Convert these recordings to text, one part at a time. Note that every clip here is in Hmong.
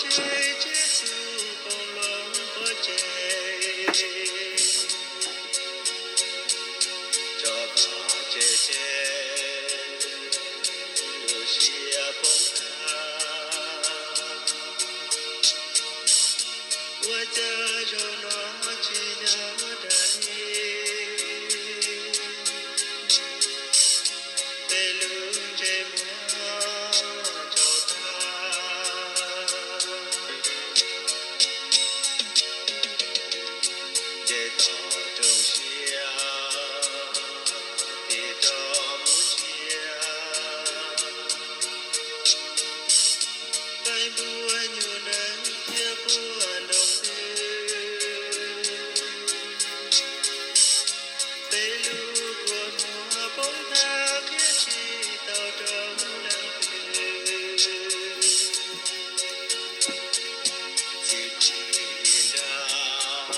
Ces Tswv Yexus poob loo pov tseg, tso pov tseg, lub siab poob tag. Ua cas zaum no tsis nyob dag li, peb lub ntsej muag tsaus tag. Ces tos rooj siab, tig rov mus ntsia, qaib npua nyuj nees thiab quaj nroo ntws. Peb lub kua muag poob tag qhia tsis tau rau leej twg. Txiv tsis nrag,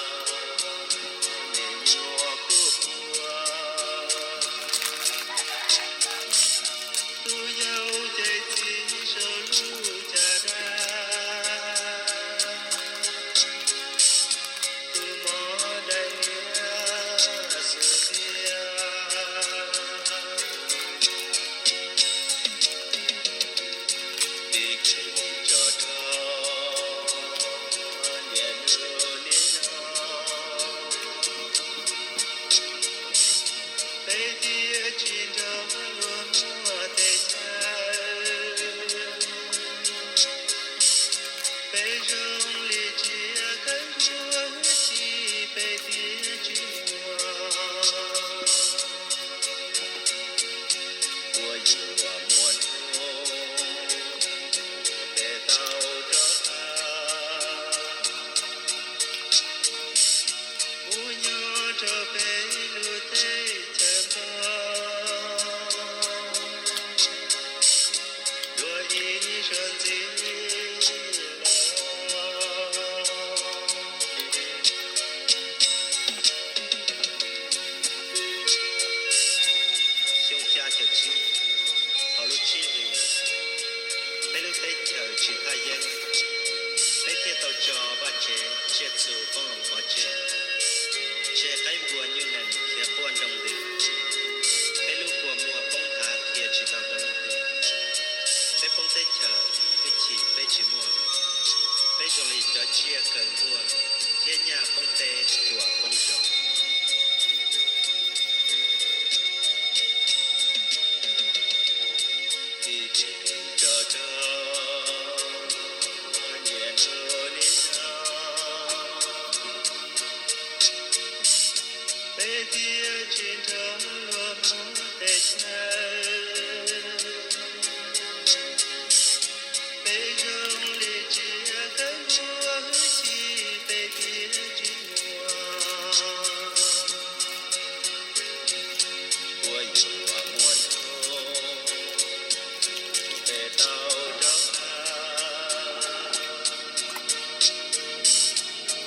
me nyuam kuj quaj. Tus yau ces txi saum lub caj dab, tus mos dai niam xub ntiag. Tig kev tso rau niaj hnub niaj no, peb thiaj tsis nrog luag muaj teb chaws. Peb zoo li tsiaj kawg ntsug hwj chim, peb thiaj tsis muaj. Puas yuav muaj hnub peb tau rov qab mus nyob rau peb lub teb chaws npog, dua ib zaug ntxiv los? Xyoo xya caum tsib, thaum lub tsib hlis, peb lub teb chaws tsis thaj yeeb, peb thiaj tau tso vaj tsev tsiaj txhu poob loo pov tseg, tseg qaib npua nyuj nees khiav quaj nroo ntws, peb lub kua muag poob hav qhia tsis tau rau leej twg. Peb poob teb chaws, hwj chim peb tsis muaj, peb zoo li cov tsiaj kaw nkuaj thiab nyaj poob teb cuam poob zoov. Tig kev tso rau niaj hnub niaj no, peb thiaj tsis nrog luag muaj teb chaws. Peb zoo li tsiaj kawg ntsug hwj chim, peb thiaj tsis muaj. Puas yuav muaj hnub peb tau rov qab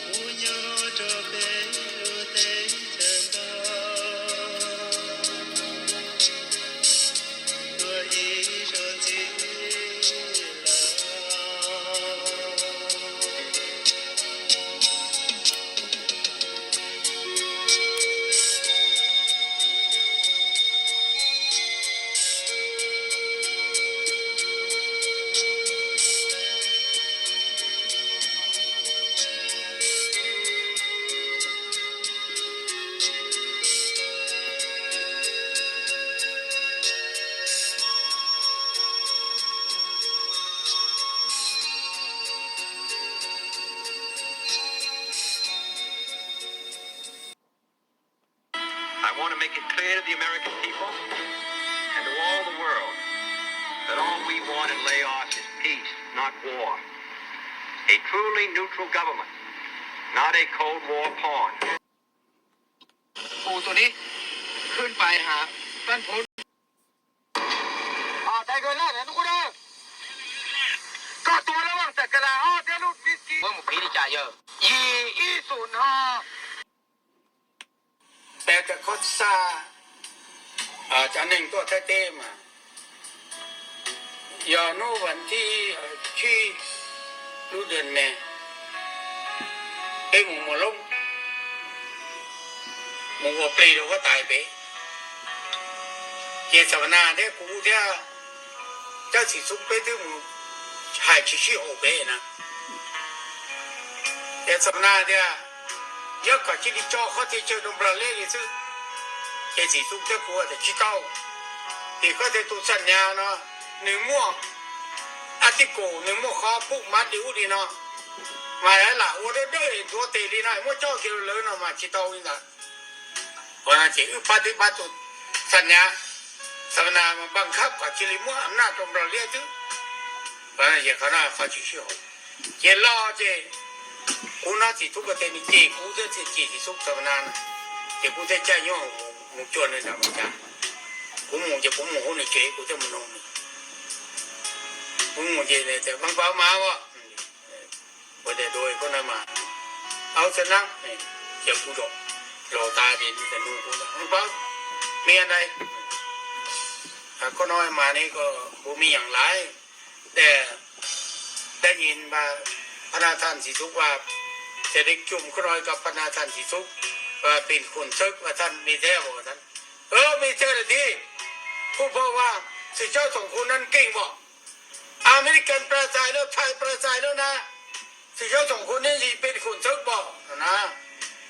mus nyob rau peb lub teb chaws npog, dua ib zaug ntxiv los? I want to make it clear to the American people and to all the world that all we want in Laos is peace, not war. A truly neutral government, not a Cold War pawn. ครูตัวนี้ขึ้นไปหาท่านพล Tais Nkaj Laj nab kuj dag, koj tua lab vaj xaj kas las ob thiab lub whisky, muab mus qiv li cas yawg? Yim ib xoom no. Peb cov khob xa, cov neeg tuaj Thaib teb mas, yog hnub vas thib tsib, Lub dua ne, peb mus Muas Loob, mus ua plig rau huab tais pem. Ces Xam Nas thiab kuv thiab Cawm Txim Xub peb twb mus hais tsis sib haum pem na. Ces Xam Nas tias, yog kom cia li tso qhov txhia chaw rau Nplog Liab li xwb. Ces Txim Xub thiab kuv tias tsis tau, ces koj tias tus Xam Nas no nws muaj a tij kum, nws muaj qhov pum mab li ub li no, mas lam ua dawb dawb ntxuav tes li no muab coj kiag rau lawv no mas tsis tau li ntawd. Ces wb pab twb pab tus Xam Nas, Xam Nas mas npaj khab kom cia li muab am naj rau Nplog Liab xwb. Ces qhov no qhov tsis sib haum. Ces los ces kuv hnov Txim Xub ko tes nws cem kuv thiab, cem Txim Xub Xam Nas na. Ces kuv thiaj caij nyuag mus cuag nws nram Moos Cas. Kuv mus ces kuv mus hauv nws tsev, kuv thiaj mus nug nws. Kuv mus ces, Mab Paub, Mab Paub, ua tias dua koj na mas, aub xab nab, ces kuv zaum, zaum tas ces nws nug kuv, Mab Paub, me ntawd, koj no mas ne, kuv me nyam lais, da, da nyin, Pha Na Than Txim Xub, ces da cum koj no ko Pha Na Than Txim Xub, pin khun txawb a than me thiab, me thiab lawm thiab, kuj pom mas, xwm tsob txoom khu nan keej pom, Amelikas plas xais lawm, Thaib plas xais lawm na, xwm tsob txoom khu ne zis pin khun txawb pom na.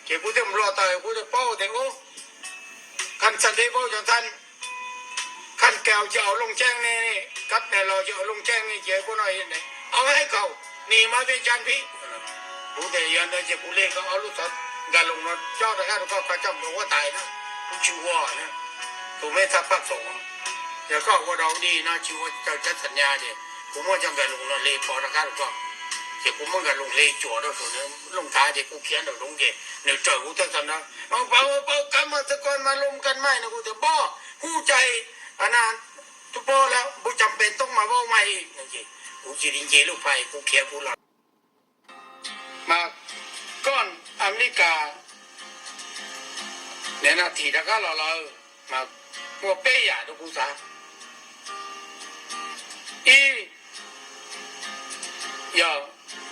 Ces kuv thiaj nplo taws kuv thiaj paub tias, ub, kham xas deb paub cov thab, kham kaus ces au looj ceeb ne, kab tais los ces au looj ceeb ne, ces kuv no, au hais kaus, ni mas peb cab phib. Kuv tias yog ntawd ces kuv li koj ob lub xov nkag loos no cob rov qab rau koj, koj coj mus rau huab tais na, kuv tsis ua na. Tus me thaj paj xoom, yog koj ua rau di no tsis ua raws tsab xam nyas ces kuv muab cov nkag loos no li pov rov qab rau koj, ces kuv muab nkag loos li cuam rau saum nws looj thav ces kuv khiav nraum zoov ces nws raws kuv thiaj tau na. Paub, paub kab mas txog koj mas loo kab maij no, kuv tias, pog, hu cai, tus pog lawm, npus cam pes toob mas vau mas, kuv cia li nce lub phais kuv khiav kuv los. Mas koj Amelikas nim no thim rov qab los lawm mas muaj peb yam rau kuv xav. Ib, yog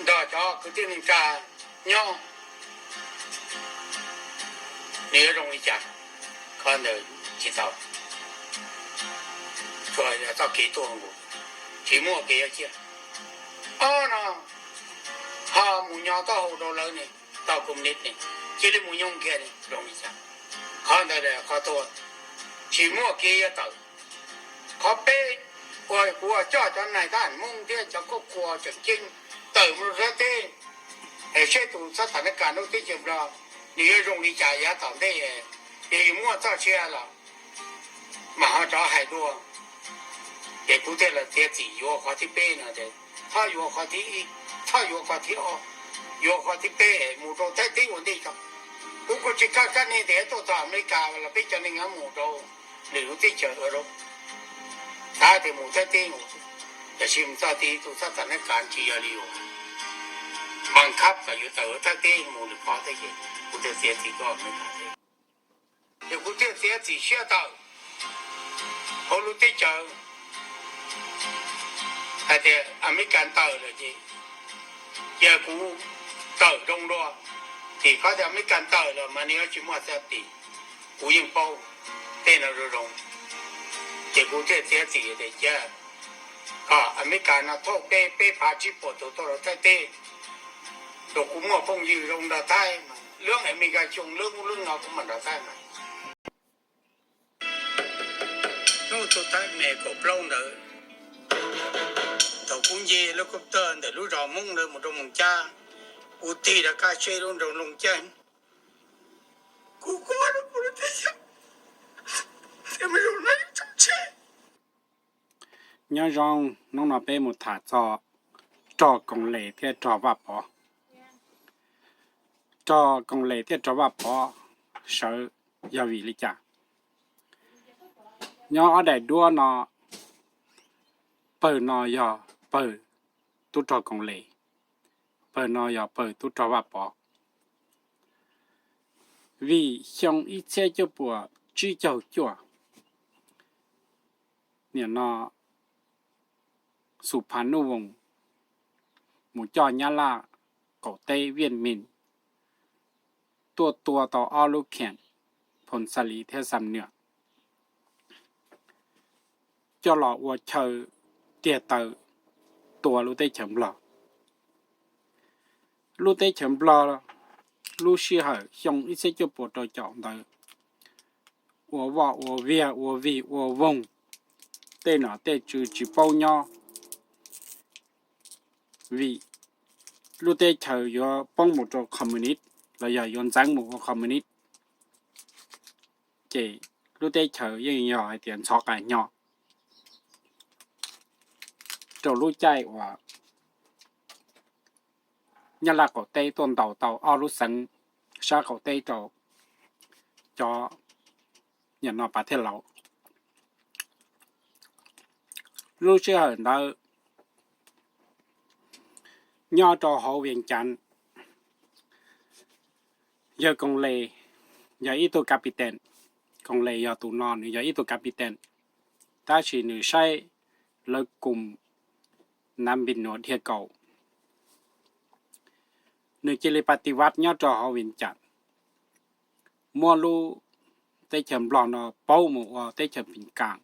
nrog cov kwv tij neej tsa nyob, nws yuav zoo li cas, qhov ntawd tsis tau, txoj kev tuaj nkaus, tsis muaj kev yuav ciaj. Ob no, ho mus nyo taub hau rau lawv ne, tau koom nis ne, cia li mus nyoog kiag ne zoo li cas. Qhov ntawd qhov tuag, tsis muaj kev yuav tawm. Qhov peb, uas kuv coj cov nais thab ham Hmoob thiab cov khuab khuas tseem ceeb tawm mus rau thawj teb, es seb tus xab thas nas kas lub teb chaws Nplog nws yuav zoo li cas yav tom ntej, yog yus muaj txoj sia los mas ho rov hais dua. Ces kuv thiaj los txiav txim yuav qhov thib peb no, txhob yuav qhov thib, txhob yuav qhov thib ob, yuav qhov thib peb mus rau thawj teb ua ntej tso. Kuv kuj tsis kaj kab neeg tias tuaj txog Amelikas los peb cov neeg mus rau lwm lub teb chaws ua rau, xav tias mus thawj teb mus, tiam sis mus txog tid tus xab thas nas kas tsis yog li uas npaj khab kom yuav tawm thawj teb mus lwm qhov thiab, ces kuv thiaj txiav txim koj Amelikas thiab. Ces kuv thiaj txiav txim siab tawm hauv lub teb chaws hais tias Amelikas tawm lawm ces cia kuv tawm zoo dua. Ces qhov tias Amelikas tawm lawm mas nws yuav tsis muaj xab tis, kuv yeej paub tej no zoo zoo. Ces kuv thiaj txiav txim tias cia kom Amelikas no thauj peb peb phav tsib puas tus tuaj rau Thaib teb, rau kuv muaj phooj ywg zoo nrog Thaib, lub Amelikas xyoo lub ub lub no kuv mam nrog Thaib mas. Hnub tu Thaib me kaum plaub ntawd, thaum kuv nce lub kub tawj ntawm lub zos Hmoob ntawd mus rau Moos Cab, kuv tig rov qab seb lub nroog Looj Ceeb, kuv quaj rau kuv lub teb chaws, thiab me zoo na tsev. Nyob zoo, hnub no peb mus tham txog rog Koom Les thiab rog Vaj Pov. Rog Koom Les thiab rog Vaj Pov sawv yog vim li cas? Nyob ob daim duab no, pawg no yog pawg tub rog Koom Les, pawg no yog pawg tub rog Vaj Pov. Vim xyoo ib txhiab cuaj puas tsib caug cuaj, nim no Xus Phas Nuj Voos mus coj Nyab Laj qaum teb Vietminh tuaj tua tau ob lub kheem Phoos Xa Lis thiab Xam Nuam coj los ua chaw tiag taw tua lub teb chaws Nplog. Lub teb chaws Nplog lub sij hawm xyoo ib txhiab cuaj puas rau caum ntawd ua voj ua viag ua vig ua voog, tej nom tej tswv tsis paub nyob, vim lub teb chaws yuav poob mus rau communist los yog yuav ntxeev mus ua communist, ces lub teb chaws yeej yog hais tias ntxhov qas hnyo rau lub caij uas Nyab Laj qaum teb tuaj ntaus tau ob lub xeev sab qaum teb rau cov nim no pas thiaj laus. Lub sij hawm ntawd nyob rau hauv Vias Cas, yawg Koos Les yog ib tug captain. Koos Les yog tus no, nws yog ib tug captain, tab sis nws saib lawv koom Nam Npis Nuam dhia kaus, nws cia li pas tis vaj nyob rau hauv Vias Cas, muab lub teb chaws Nplog no pauv mus ua teb chaws Pis Kas,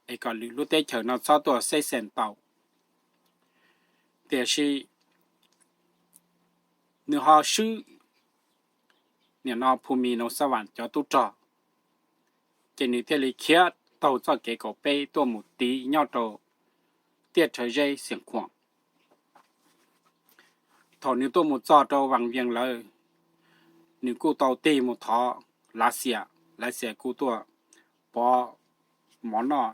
es kom lwm lub teb chaws no txhob tuaj xeb xees tau. Tiam sis nws ho swb nim no Phu Mis Noo Xab Vam cov tub rog, ces nws thiaj li khiav taug txoj kev kaum peb tuaj mus tiv nyob rau Tiaj Rhawv Zeb Xias Khuam. Thaum nws tuaj mus txog rau Vas Vias lawm, nws kuj tau tig mus thov Lav Xias, Lav Xias kuj tuaj pov mov noj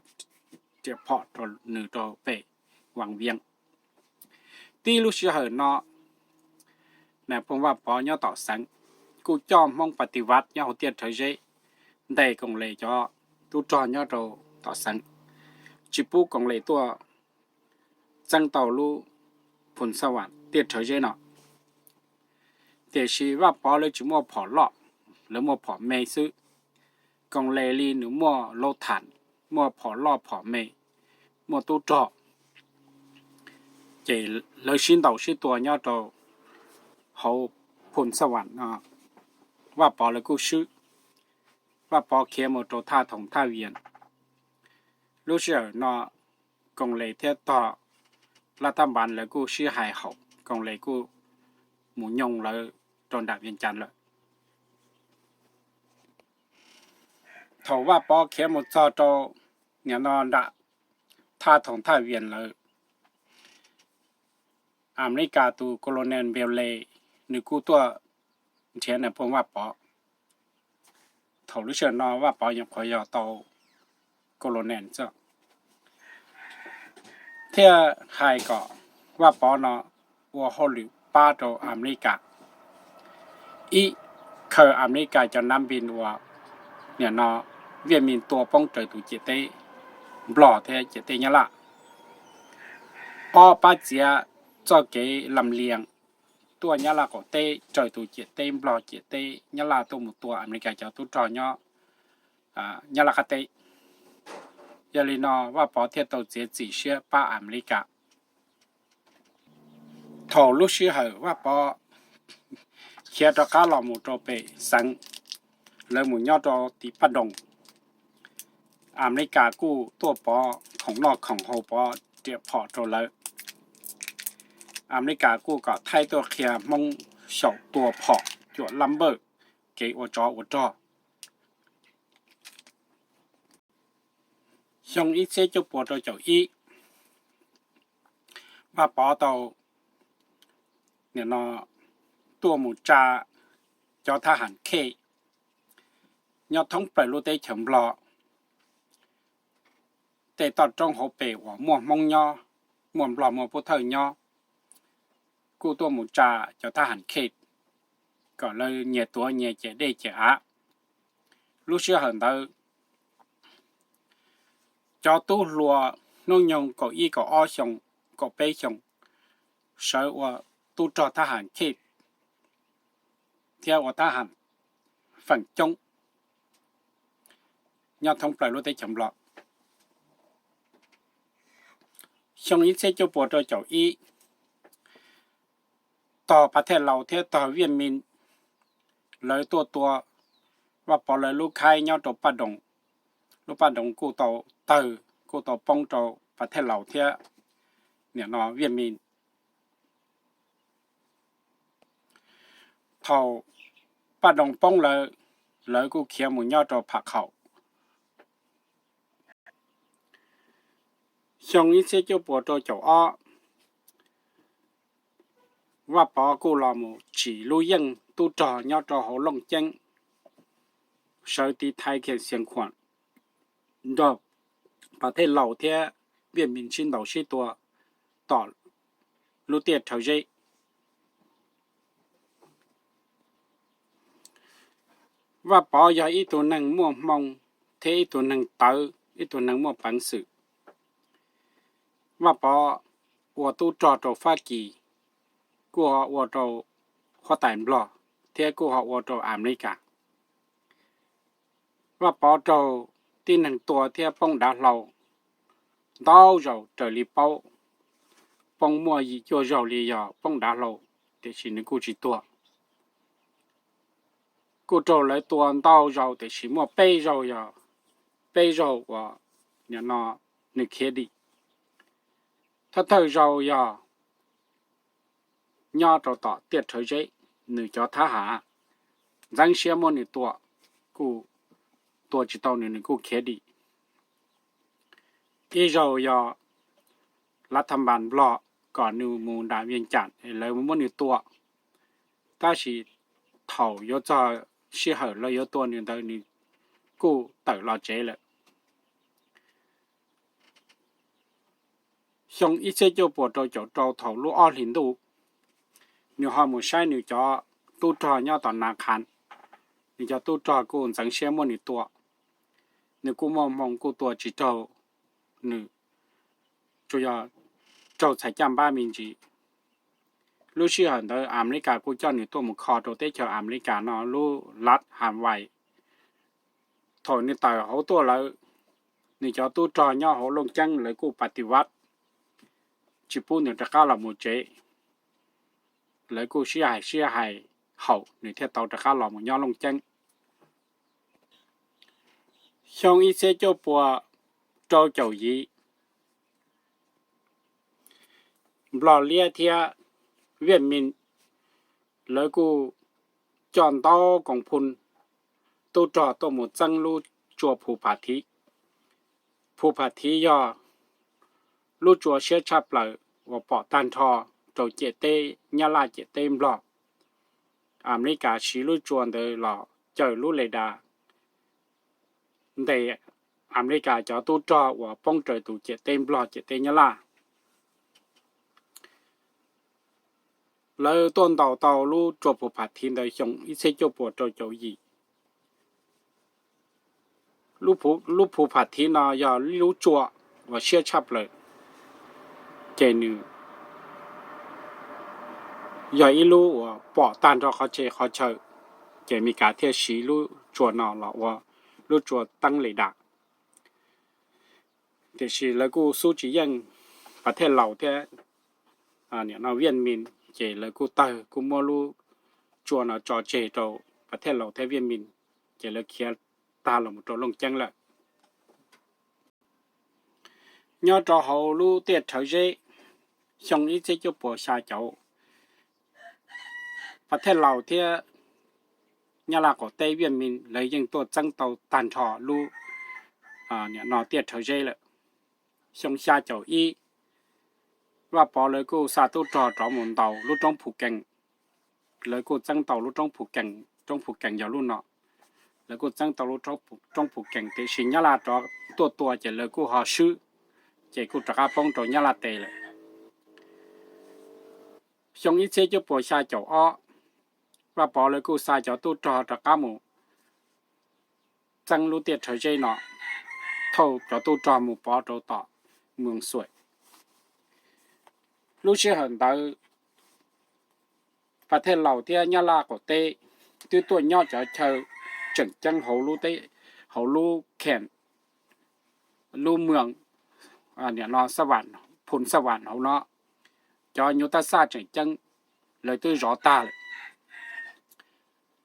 riam phom rau nws rau pem Vas Vias. Tib lub sij hawm no, Nas Phoos Vaj Pov nyob tom xeev kuj coj Hmoob pas tis vaj nyob hauv Tiaj Rhawv Zeb ntes Koos Les cov tub rog nyob rau tom xeev, tsis pub Koos Les tuaj txeeb tau lub Phoos Xa Vam Tiaj Rhawv Zeb no. Tiam sis Vaj Pov lawv tsis muaj phom loj, lawv muaj phom me xwb. Koos Les li nws muaj lub tham, muaj phom loj phom me, muaj tub rog, ces lawv sib ntaus sib tua nyob rau hauv Phoos Xa Vam no, Vaj Pov lawv kuj swb. Vaj Pov khiav mus rau Thaj Thoos Thaj Vias. Lub sij hawm no Koos Les thiab tog Laj Thab Npas lawv kuj sib hais haum, Koos Les kuj mus nyoog lawv rau nram Vias Cas lawm. Thaum Vaj Pov khiav mus txog rau nim no nram Thaj Thoos Thaj Vias lawm, Amelikas tus Colonel Npias Les nws kuj tuaj nrhiav Nas Phoos Vaj Pov. Thaum lub sij hawm no Vaj Pov nyuam qhuav yog tau Colonel xwb, thiaj hais kom Vaj Pov no ua hauj lwm pab rau Amelikas. Ib, khaws Amelikas cov nab npis uas nim no Viaj Mis tua poob raws tus ciam teb Nplog thiab ciam teb Nyab Laj. Ob, pab txiav txoj kev lam lias tuaj Nyab Laj qaum teb raws tus ciam teb Nplog ciam teb Nyab Laj tuaj mus tua Amelikas cov tub rog nyob Nyab Laj qab teb. Yog li no Vaj Pov thiaj tau txiav txim siab pab Amelikas. Thaum lub sij hawm Vaj Pov khiav rov qab los mus rau pem xeev, lawv mus nyob rau tim Paj Doos, Amelikas kuj tuaj pov khoom noj khoom haus pov riam phom rau lawv. Amelikas kuj kom Thaib tuaj qhia Hmoob xyaum tua phom cuam lab npawj kev ua tsov ua rog. Xyoo ib txhiab cuaj puas rau caum ib, Vaj Pov tau nim no tuaj mus tsa cov thab ham khej nyob thoob plaws lub teb chaws Nplog, tej toj roob hauv pes uas muaj Hmoob nyob, muaj Nplog muaj Pub Thawj nyob, kuj tuaj mus tsa cov thab ham khej kom lawv nyias tuav nyias ciam dej ciam av. Lub sij hawm ntawd cov tub hluas hnub nyoog kaum ib kaum ob xyoo, kaum peb xyoo sawv ua tub rog thab ham khej thiab ua thab ham feem coob nyob thoob plaws lub teb chaws Nplog. Xyoo ib txhiab cuaj puas rau caum ib, tog Phav Thej Laus thiab tog Viaj Mis lawv tuaj tua Vaj Pov lawv lub khaib nyob rau Paj Doos. Lub Paj Doos kuj tau tawg, kuj tau poob rau Phav Thej Laus thiab nim no Viaj Mis. Thaum Paj Doos poob lawm, lawv kuj khiav mus nyob rau Pham Khaum. Xyoo ib txhiab cuaj puas rau caum ob, Vaj Pov kuj los mus tsim lub yeej tub rog nyob rau hauv Looj Ceeb, sawv tiv thaiv Khees Xias Khuam nrog Phav Thej Laus thiab Viaj Mis sib ntaus sib tua tom lub tiaj Rhawv Zeb. Vaj Pov yog ib tug neeg muaj hmoo thiab ib tug neeg tawv, ib tug neeg muaj peev xwm. Vaj Pov ua tub rog rau Fab Kis, kuj ho ua rau huab tais Nplog, thiab kuj ho ua rau Amelikas. Vaj Pov raug tib neeg tua thiab poob dav hlau ntau zaus raws li paub, poob muaj yim cuaj zaug li yog poob dav hlau, tiam sis nws kuj tsis tuag. Kuj raug lawv tua ntau zaus tiam sis muaj peb zaug yog peb zaug uas nim no nws khiav dim. Thawj thawj zaug yog nyob rau tom tiaj Rhawv Zeb, nws cov thab ham ntxeev siab muab nws tua, kuj tua tsis tau nws, nws kuj khiav dim. Ib zaug yog lav thas npas Nplog kom nws mus nram Vias Cas es lawv muab nws tua, tab sis thaum yuav txog sij hawm lawv yuav tua nws ntawd nws kuj tawm los tsev lawm. Xyoo ib txhiab cuaj puas rau caum rau thaum lub ob hlis ntuj, nws ho mus saib nws cov tub rog nyob tom Nav Qhav, nws cov tub rog kuj ntxeev siab muab nws tua. Nws kuj muaj hmoo kuj tua tsis raug nws, tsuas yog raug txhais caj npab me ntsis. Lub sij hawm ntawd Amelikas kuj coj nws tuaj mus kho rau teb chaws Amelikas no lub lav Hawaii. Thaum nws tawm hauv tuaj lawm, nws cov tub rog nyob hauv Looj Ceeb lawv kuj pa ti vaj, tsis pub nws rov qab los mus tsev. Lawv kuj sib hais sib hais haum nws thiaj tau rov qab los mus nyob Looj Ceeb. Xyoo ib txhiab cuaj puas rau caum yim, Nplog Liab thiab Viaj Mis lawv kuj coj ntau koom phu tub rog tuaj mus txeeb lub tsua Phu Pham Thiv. Phu Pham Thiv yog lub tsua siab tshaj plaws uas pom tag nrho rau ciam teb Nyab Laj ciam teb Nplog. Amelikas siv lub tsua ntawd los cawm lub le das ntes Amelikas cov tub rog uas poob raws tus ciam teb Nplog ciam teb Nyab Laj. Lawv tuaj ntaus tau lub tsua Phu Pham Thiv ntawd xyoo ib txhiab cuaj puas rau caum yim. Lub Phu Pham Thiv no yog lub tsua uas siab tshaj plaws, ces nws yog ib lub uas pom tag nrho qhov tse qhov chaw, ces Amelikas thiaj siv lub tsua no los ua lub tsua teeb le das. Tiam sis lawv kuj xub tsis yeej Phav Thej Laus thiab nim no Viaj Mis, ces lawv kuj tawg kuj muab lub tsua no tso tseg rau Phav Thej Laus thiab Viaj Mis, ces lawv khiav tag los mus rau Looj Ceeb lawm. Nyob rau hauv lub tiaj Rhawv Zeb, xyoo ib txhiab cuaj puas xya caum, Phav Thej Laus thiab Nyab Laj qaum teb Viaj Mis lawv yeej tuaj txeeb tau tag nrho lub nim no tiaj Rhawv Zeb lawm. Xyoo xya caum ib, Vaj Pov lawv kuj xa tub rog rov mus ntaus lub roob Phu Kees. Lawv kuj txeeb tau lub roob Phu Kees, roob Phu Kees yog lub no. Lawv kuj txeeb tau lub roob Phu Kees, tiam sis Nyab Laj rov tuaj tua ces lawv kuj ho swb, ces kuj rov qab poob rau Nyab Laj tes lawm. Xyoo ib txhiab cuaj puas xya caum ob, Vaj Pov lawv kuj xa cov tub rog rov qab mus txeeb lub tiaj Rhawv Zeb no, thauj cov tub rog mus pov rau tom Moos Xuaim. Lub sij hawm ntawd, Phav Thej Laus thiab Nyab Laj qaum teb twb tuaj nyob cov chaw tseem ceeb hauv lub kheem, lub moos, nim no Phu Xaj Vam hauv no, cov nyuj taj xaj tseem ceeb. lawv twb zov tag lawm.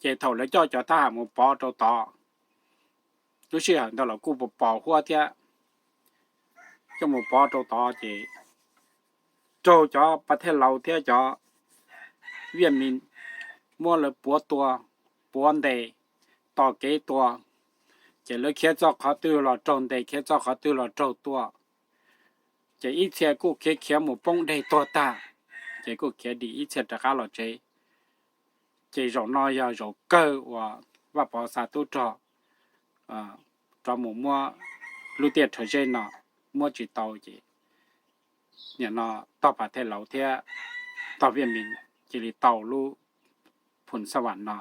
Ces thaum lawv coj cov thab ham mus pov rau tod, lub sij hawm ntawd los kuj pos huab thiab, coj mus pov rau tod ces raug cov pa thej laus thiab cov viaj mis muab lawv puav tua, puav ntes, tos kev tua. Ces lawv khiav txoj qhov twg los raug ntes, khiav txoj qhov twg los raug tua. Ces ib txhia kuj khiav khiav mus poob dej tuag tag, ces kuj khiav dim ib txhia rov qab los tsev. Ces zaum no yog zaum kawg uas Vaj Pov xa tub rog rov mus muab lub tiaj rhawv zeb no, muab tsis tau ces nim no tog pa thej laus thiab tog viaj mis cia li tau lub phum xab vam no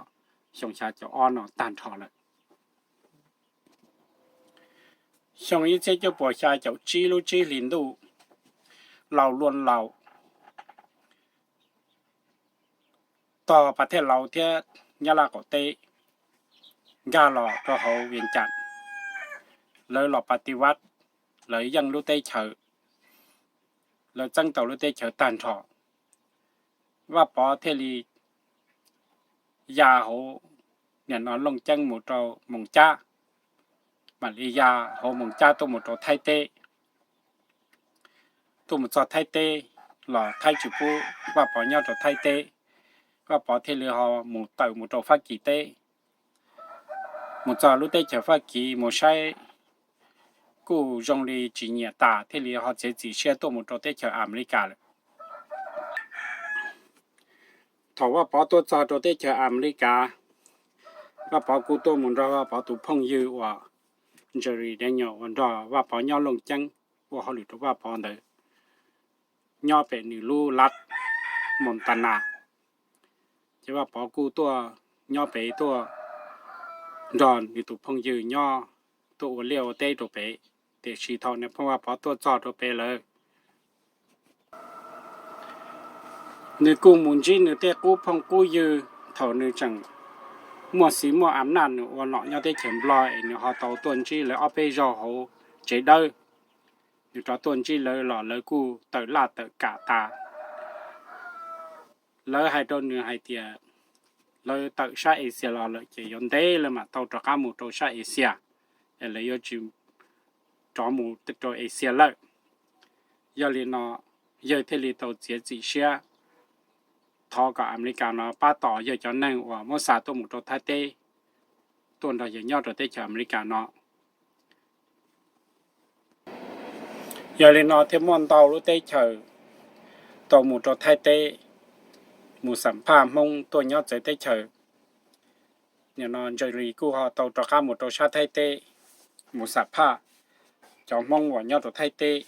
xyoo xya caum ob no tag nrho lawm. Xyoo ib txhiab cuaj puas xya caum tsib lub tsib hlis ntuj, laus luaj laus, tog pa thej laus thiab Nyab Laj qaum teb nkag los rau hauv Vias Cas, lawv los pa ti vaj, lawv yeej lub teb chaws, lawv txeeb tau lub teb chaws tag nrho. Vaj Pov thiaj li ya hauv nim no Looj Ceeb mus rau Moos Cab, mam li ya hauv Moos Cab tuaj mus rau Thaib teb. Tuaj mus txog Thaib teb los Thaib tsis pub Vaj Pov nyob rau Thaib teb, Vaj Pov thiaj li ho mus tawm mus rau Fab Kis teb. Mus txog lub teb chaws Fab Kis mus saib kuj zoo li tsis nyiam tas thiaj li ho txiav txim siab tuaj mus rau teb chaws Amelikas lawm. Thaum Vaj Pov tuaj txog rau teb chaws Amelikas, Vaj Pov kuj tuaj mus nrog Vaj Pov tus phooj ywg uas Jerry Daniel uas nrog Vaj Pov nyob Looj Ceeb ua hauj lwm rau Vaj Pov ntawd, nyob pem nws lub lav Montana. Ces Vaj Pov kuj tuaj nyob pem tuaj nrog nws tus phooj ywg nyob, tuaj ua liaj ua teb rau pem. Tiam sis thaum niam phooj Vaj Pov tuaj txog rau pem lawm, nws kuj mus ntsib nws tej qub phooj qub ywg thaum nws tseem muaj xiv muaj a naj nws ua nom nyob teb chaws Nplog es nws ho tau tuaj ntsib lawv ob peb zaug hauv tsev dawb. Nws rov tuaj ntsib lawv los lawv kuj tawm laj tawm kam tas. Lawv hais rau nws hais tias lawv tawm sab Asia los lawm ces yuav ntev lawv mam tau rov qab mus rau sab Asia, es lawv yuav tsis rov mus rau Asia lawm. Yog li no yawg thiaj li tau txiav txim siab thov kom Amelikas no pab tos yawg cov neeg uas muab xa tuaj mus rau Thaib teb, tuaj nrog yawg nyob rau teb chaws Amelikas no. Yog li no thiaj muaj ntau lub teb chaws tau mus rau Thaib teb mus xam phaj Hmoob tuaj nyob txawv teb chaws. Nim no Jerry kuj ho tau rov qab mus rau sab Thaib teb mus xam phaj cov Hmoob uas nyob rau Thaib teb.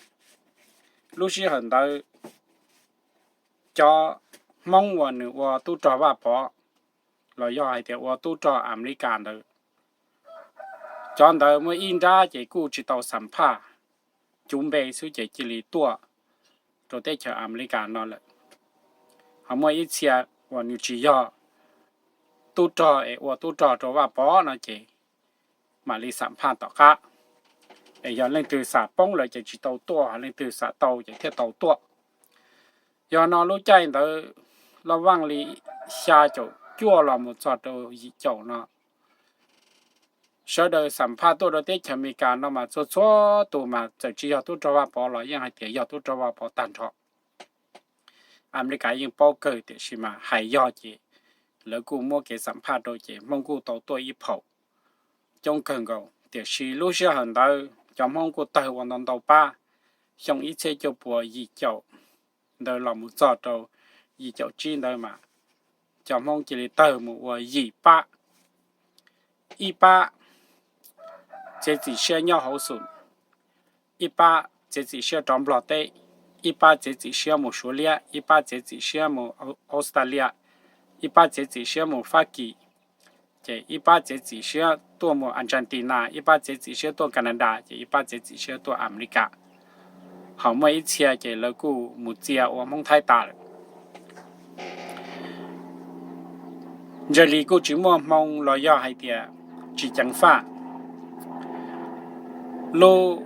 Lub sij hawm ntawd cov Hmoob uas nws ua tub rog Vaj Pov los yog hais tias ua tub rog Amelikas ntawd, cov ntawd muaj ib nrab ces kuj tsis tau xam phaj, cuv npe xwb ces cia li tuaj rau teb chaws Amelikas no lawm. Ho muaj ib txhia uas nws tsis yog tub rog es ua tub rog rau Vaj Pov no ces mam li xam phaj tom qab. Es yog leej twg xam poob lawm ces tsis tau tuaj, ho leej twg xam tau ces thiaj tau tuaj. Yog no lub caij ntawd loj vaaj li xya caum cuaj los mus txog rau yim caum no, sawv daws xam phaj tuaj rau teb chaws Amelikas no mas txhua txhua tus mas txawm tsis yog tub rog Vaj Pov los yeej hais tias yog tub rog Vaj Pov tag nrho. Amelikas yeej paub kawg tiam sis mas hais yog ces lawv kuj muab kev xam phaj rau ces Hmoob kuj tau tuaj ib phaum coob kawg nkaus. Tiam sis lub sij hawm ntawd cov Hmoob kuj tawg ua ntau ntau pab. Xyoo ib txhiab cuaj puas yim caum ntawd los mus txog rau yim caum tsib ntawd mas cov Hmoob cia li tawg mus ua yim pab. Ib pab txiav txim siab nyob hauv xum, ib pab txiav txim siab rov Nplog teb, ib pab txiav txim siab mus Suav liab, ib pab txiav txim siab mus Australia, ib pab txiav txim siab mus Fab Kis, ces ib pab txiav txim siab tuaj mus Argentina, ib pab txiav txim siab tuaj Canada, ces ib pab txiav txim siab tuaj Amelikas. Ho muaj ib txhia ces lawv kuj mus txia ua Hmoob Thaib tas lawm. Ntsaws Lis kuj tsis muaj hmoo los yog hais tias tsis ceev faj. Lub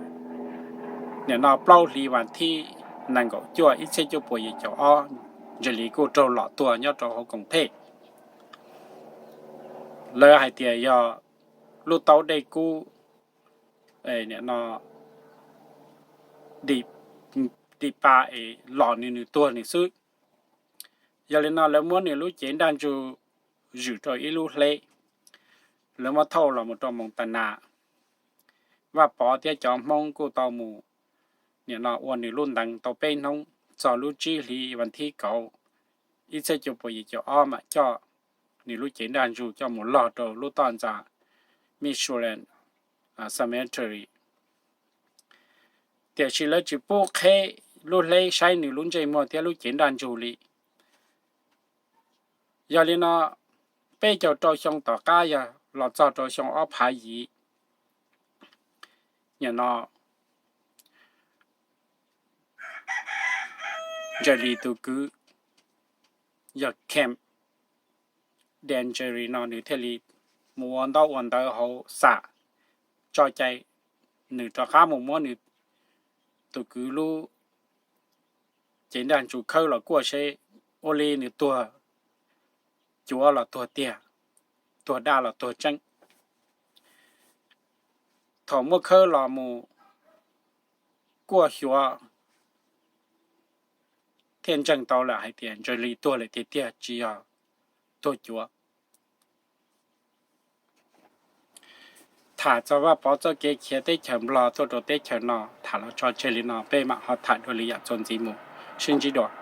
nim no plaub hli vas thib nees nkaum cuaj ib txhiab cuaj puas yim caum ob, Ntsej Lis kuj raug lom tuag nyob rau hauv koom thej. Lawv hais tias yog lub taub dej kub, nim no dim pa es lom nws, nws tuag nws xwb. Yog li no lawv muab nws lub cev nraj ntsug zwm rau ib lub hleb, lawv muab thauj los mus rau Moos Tas Nas. Vaj Pov thiab cov Hmoob kuj tau mus nim no ua nws lub ntees tau peb hnub, txog lub tsib hli vas thib kaum ib txhiab cuaj puas yim caum ob mam coj nws lub cev nraj ntsug coj mus log rau lub toj ntxas Mission Cemetery. Tiam sis lawv tsis pub qheb lub hleb saib nws lub ntsej muag thiab lub cev nraj ntsug li. Yog li no, peb caug rau xyoo tom qab yog los txog rau xyoo ob phav yim, nim no Ntsej Lis tus kwv yog Camp Dangery no nws thiaj li mus ua ntaub ua ntawv hauv xam tso cai, nws rov qab mus muab nws tus kwv lub cev nraj ntsug khawb los kuaj seb ua li nws tuag cuav los tuag tiag, tuag daj los tuag tseeb. Thaum muab khawb los mus kuaj xyuas thiaj ntseeg tau lawm hais tias Ntsej Lis tuag lawm tiag tiag tsis yog tuag cuav. Tham txog Vaj Pov txoj kev khiav teb chaws Nplog tuaj rau teb chaws no tham los tso tseg li no, peb mam ho tham dua li yam txuas ntxiv mus, sib ntsib dua.